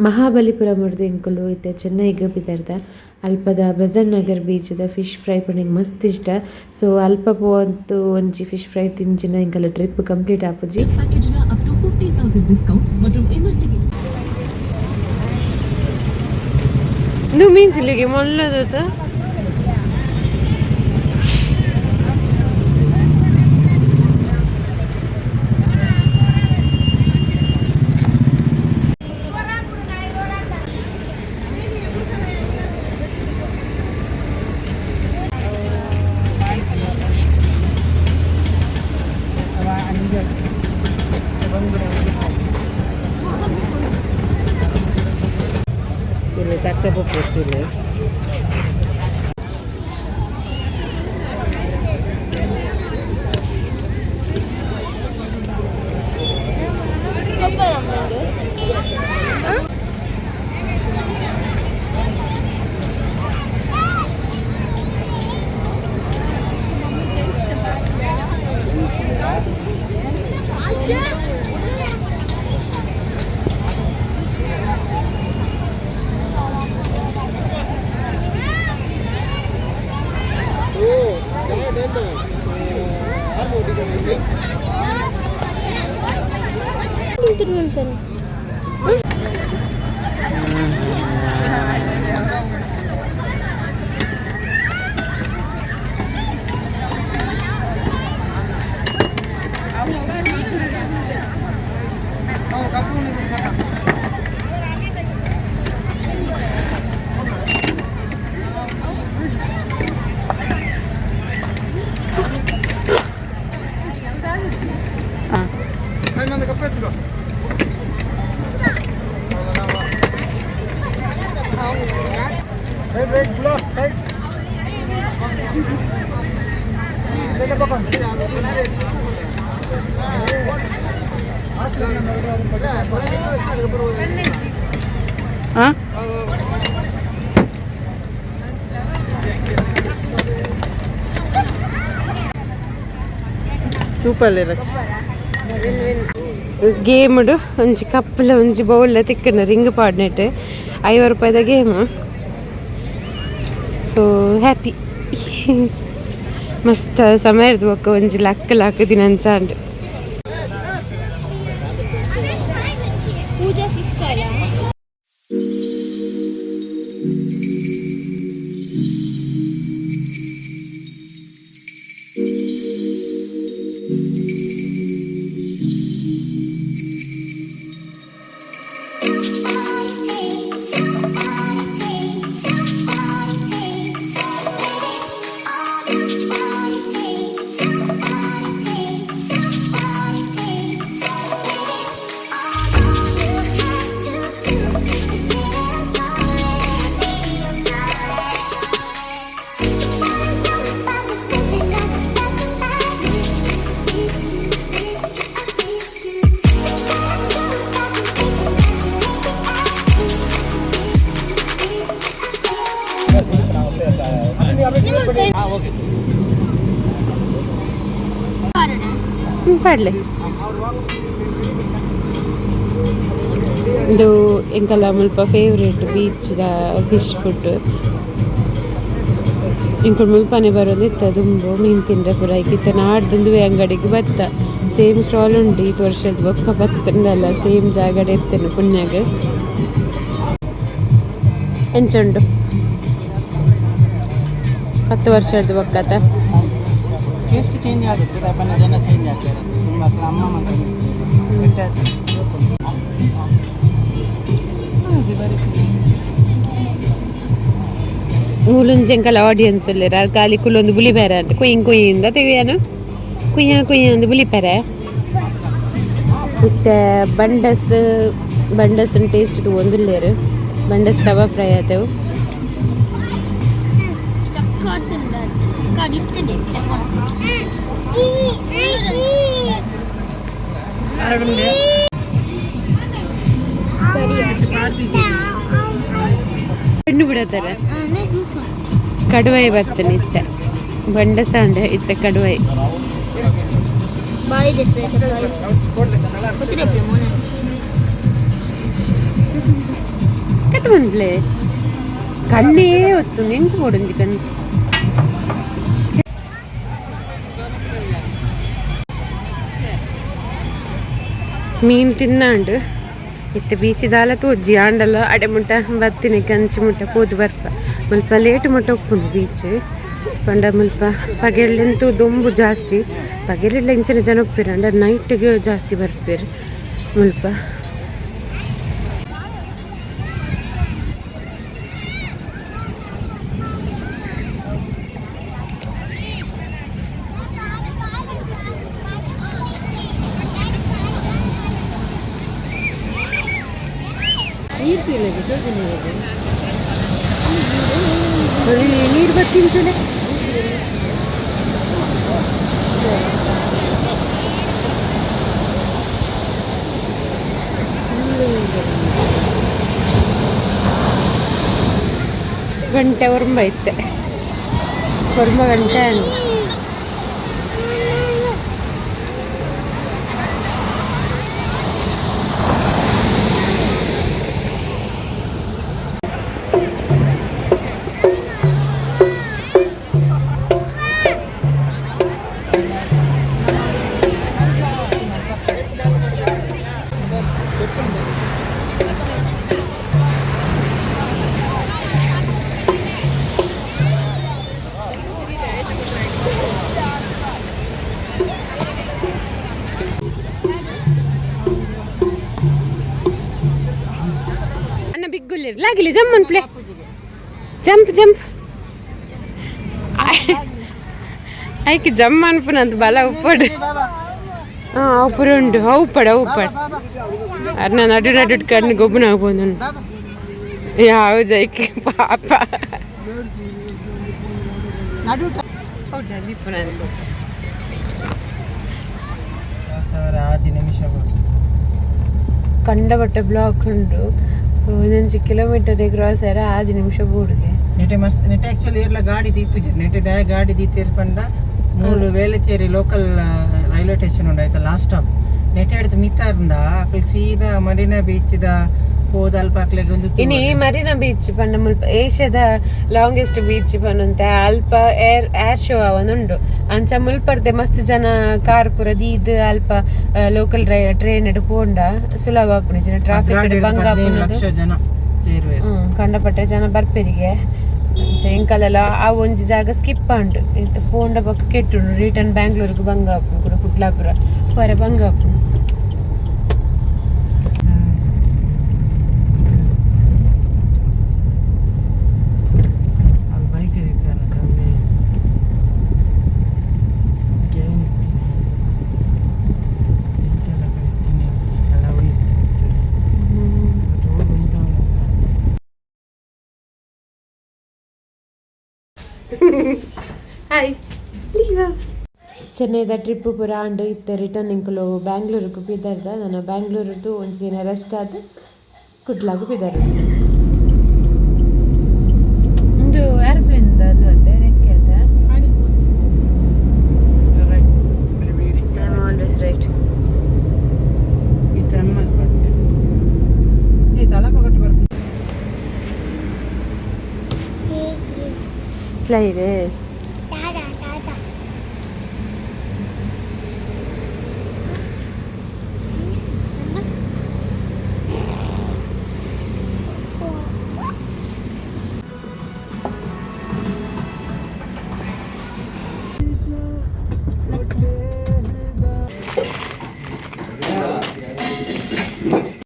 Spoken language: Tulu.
ಮಹಾಬಲಿಪುರಮುರ್ದು ಎಂಕುಲು ಇತ್ತೆ ಚೆನ್ನೈಗ್ ಪಿದರ್ದ ಅಲ್ಪದ ಬೆಸನ್ ನಗರ್ ಬೀಚ್ದ ಫಿಶ್ ಫ್ರೈ ಪಂಡ ಮಸ್ತ್ ಇಷ್ಟ. ಸೊ ಅಲ್ಪ ಪೋವಂತು ಒಂಜಿ ಫಿಶ್ ಫ್ರೈ ತಿಂಚಿನ ಎಂಕಲ ಟ್ರಿಪ್ ಕಂಪ್ಲೀಟ್ ಆಪುಜಿ. பேக்கேஜ்ல அப் டு 15,000 டிஸ்கவுண்ட் மற்றும் இன்வெஸ்டிகேஷன். ಇಂದು ಮೀನ್ ತಿಲ್ಲಿಗೆ ಮೊಲ್ಲದ. ಗೇಮುಡು ಒಂಜಿ ಕಪ್ಪಲ ಒಂಜಿ ಬೌಲ್ ತಿಕ್ಕನ ರಿಂಗ್ ಪಾಡ್ನೆಟ್ 50 ರೂಪಾಯಿದ ಗೇಮ್. ಸೊ ಹ್ಯಾಪಿ ಮಸ್ತ್ ಸಮಯ ಬೊಕ್ಕ ಒಂಜಿ ಲಕ್ಕ ಲಕ್ಕ ದಿನಂಚಾಂಡ್. ಪೂಜಾ ಫಿಶ್. ಪಾಡ್ಲೆ. ಇಂದು ಎಂಕಲ ಮುಲ್ಪ ಫೇವ್ರೇಟ್ ಬೀಚ್ದ ಫಿಶ್ ಫುಡ್. ಎಂಕುಲು ಮುಲ್ಪನೆ ಬರೋದಿತ್ತ ದುಂಬು ಮೀನು ತಿಂದ್ರೆ ಪೂರ. ಇತ್ತ ನಾಡ್ದುಂದುವೆ ಅಂಗಡಿಗೆ ಬತ್ತ. ಸೇಮ್ ಸ್ಟಾಲ್ ಉಂಡು. ಈ ವರ್ಷದ ಬೊಕ್ಕ ಬತ್ತಂಡಲ್ಲ ಸೇಮ್ ಜಾಗಡೆ ಇತ್ತೇನೆ ಪುಣ್ಯಾಗ. ಎಂಚ ಉಂಡು 10 ವರ್ಷದ ಬೊಕ್ಕತ? ಟೇಸ್ಟ್ ಚೇಂಜ್ ಆಗುತ್ತೆ, ಅಪ್ಪನ ಜನ ಚೇಂಜ್ ಆಗ್ತಾರೆ ತುಂಬ. ಅಮ್ಮ ಮಾತ್ರ ಬೆಟ್ಟ. ಮೂಲುಂಜೆಂಕಲ ಆಡಿಯನ್ಸ್ ಉಲ್ಲೆರ್. ಅರ್ ಖಾಲಿ ಕುಲ್ಲೊಂದು ಬುಲಿಪೆರೆ ಅಂತ ಕುಯ್ಯಿನ್ ಕುಯ್ಯಿಂದ ತೆಗಿಯನು ಕುಯ್ಯ ಕುಯ್ಯ ಅಂದ್ ಬುಲಿಪೆರೆ. ಇತ್ತೆ ಬಂಡಸ್ ಬಂಡಸ್ ಟೇಸ್ಟ್ ತೂವೊಂದುಲ್ಲೆರ್. ಬಂಡಸ್ ತವಾ ಫ್ರೈ ಆತೇವು. ಸ್ಟಕ್ ಆತಂಡ, ಸ್ಟಕ್ ಆಗಿತ್ತೇನೆ. ಕಣ್ಣು ಬಿಡತ್ತಾರೆ. ಕಡುವೈ ಬರ್ತೇನೆ ಇತ್ತೆ. ಬಂಡಸಾಂಡೆ ಇತ್ತೆ ಕಡುವೈ. ಬಾಯಿ. Start ಮನ್ಪ್ಲೆ ಕಣ್ಣೇ ಹೊತ್ತು ನಿಂತು ಬೋಡೊಂಜಿ ಕಣ್ಣು. ಮೀನು ತಿನ್ನಾಂಡು ಇತ್ತೆ ಬೀಚ್ ದಾಲ ತೋಜಿ ಆಂಡಲ ಅಡೆ ಮುಟ್ಟ ಬತ್ತಿನ ಕಂಚಿ ಮುಟ್ಟ ಪೋದು ಬರ್ಪ. ಮುಲ್ಪ ಲೇಟ್ ಮುಟ್ಟ ಉಪ್ಪುಂಡು ಬೀಚ್. ಪಂಡ ಮುಲ್ಪ ಪಗೆಲೆಂತೂ ದೊಂಬು ಜಾಸ್ತಿ. ಪಗೆಲೆಲ್ಲ ಇಂಚಿನ ಜನ ಉಪ್ಪೇರು ಅಂಡ ನೈಟ್ಗೆ ಜಾಸ್ತಿ ಬರ್ಪೇರು ಮುಲ್ಪ. ನೀರು ಬರ್ತೀನಿ. ಗಂಟೆ ಒರ್ಂಬ ಇತ್ತೆ, ಒರ್ಂಬ ಗಂಟೆ. ಅನ್ನ ಬಿಗ್ಗುಲ್ಲೇರು ಲಾಗಿಲಿ ಜಂಪ್ ಅನ್ಪ್ಲೆ, ಜಂಪ್ ಜಂಪ್. ಐಕ್ ಜಮ್ ಅನ್ಪುನಂತ ಬಲ ಉಪ್ಪಡು. ಹಾಂ, ಉಪ್ಪು ಉಂಡು. ಉಪ್ಪಡ ಉಪ್ಪಡ ಅರ್ನ ನಡು ನಡು ಕಣ್ಣು ಗೊಬ್ಬನ ಆಗ್ಬೋದು. ಯಾವ ಜೈಕ್ ಪಾಪ. ಹೌದಾ? ಸಾವಿರ ಆಜಿ ನಿಮಿಷ. ಕಂಡಬಟ್ಟೆ ಬ್ಲಾಕ್ ಉಂಡು. ಒಂದೊಂಜಿ ಕಿಲೋಮೀಟರ್ ಕ್ರಾಸ್ ಆರ 6 ನಿಮಿಷ ಬೋರ್ಡ್ಗೆ. ನೆಟೆ ಮಸ್ತ್ ನೆಟೆ ಆಕ್ಚುಲಿ ಏರ್ಲ ಗಾಡಿ ದೀಪುಜಿ ನೆಟೆ. ದಾಯ ಗಾಡಿ ದೀತೇರ್ ಪಂಡ ಮೂಲು ವೇಲಚೇರಿ local railway station ಉಂಡು, ಆಯ್ತಾ? ಲಾಸ್ಟ್ ಸ್ಟಾಪ್ ನೆಟೆ ಹಿಡ್ದು ಮಿತ್ತಾರ್ಂದ ಅಕಲ್ ಸೀದಾ ಮರೀನಾ ಬೀಚ್ ದ ಪೋದ ಅಲ್ಪ ಅಕ್ಲೆಗ್ ಒಂದು. ಇನಿ ಮರೀನಾ ಬೀಚ್ ಪಂಡ ಮುಲ್ಪ ಏಷ್ಯಾದ ಲಾಂಗೆಸ್ಟ್ ಬೀಚ್ ಪನಂತೆ. ಅಲ್ಪ air air show ಅವನುಂಡು. ಅಂಚ ಮುಲ್ಪರ್ದೆ ಮಸ್ತ್ ಜನ ಕಾರ್ ಪೂರ ದೀದ್ ಅಲ್ಪ ಲೋಕಲ್ ಟ್ರೈನ್ ಪೋಂಡ ಸುಲಭ ಆಪುಂಡು. ಟ್ರಾಫಿಕ್ ಬಂಗ ಆಪುನದು. ಲಕ್ಷ ಜನ ಸೇರುವೆರ್. ಕಂಡಪಟ್ಟೆ ಜನ ಬರ್ಪೆರಿಗೆ. ಅಂಚ ಎಂಕಲೆಲ್ಲ ಆ ಒಂಜಿ ಜಾಗ ಸ್ಕಿಪ್ ಆಂಡ್. ಇತ್ತೆ ಪೋಂಡ ಬೊಕ್ಕ ಕೆಟ್ಟುಂಡು. ರಿಟರ್ನ್ ಬ್ಯಾಂಗ್ಳೂರ್ಗ್ ಬಂಗ ಆಪುಂಡು ಕುಡ. ಕುಡ್ಲಾಪುರ ಪೋರೆ ಬಂಗ ಆಪುಂಡು. ಅಲ್ಲಿ ಬೈಕ್ ಇತ್ತಲ್ಲ ಅಲ್ಲಿ ಗೇಮ್ ಎಂತೆಲ್ಲ ಕಳಿತೀನಿ ಎಲ್ಲ ಉಳಿತು. ರೋಡ್ ಉಂಟು. ಹಾಯ್. ಚೆನ್ನೈದ ಟ್ರಿಪ್ ಪೂರ ಆಂಡ್. ಇತ್ತೆ ರಿಟರ್ನ್ ಎಂಕುಲು ಬ್ಯಾಂಗ್ಳೂರ್ಗ್ ಪಿದರ್ದ. ನನ ಬ್ಯಾಂಗ್ಳೂರ್ದು ಒಂಜಿ ದಿನ ರೆಸ್ಟ್ ಆದ್ ಕುಡ್ಲಾಗ್ ಪಿದರ್. ಉಂದು ಏರೋಪ್ಲೇನ್ ಅದು ಅತ್ತೆ ರೆಕ್ಕೆ ಅದ. I am always right. ಇತ್ತೆ ಅಮ್ಮಗ್ ಬಂತೆ ಈ ತಲಪಗಟ್ಟು ಬರ್ಪು. ಸ್ಲೈಡ್.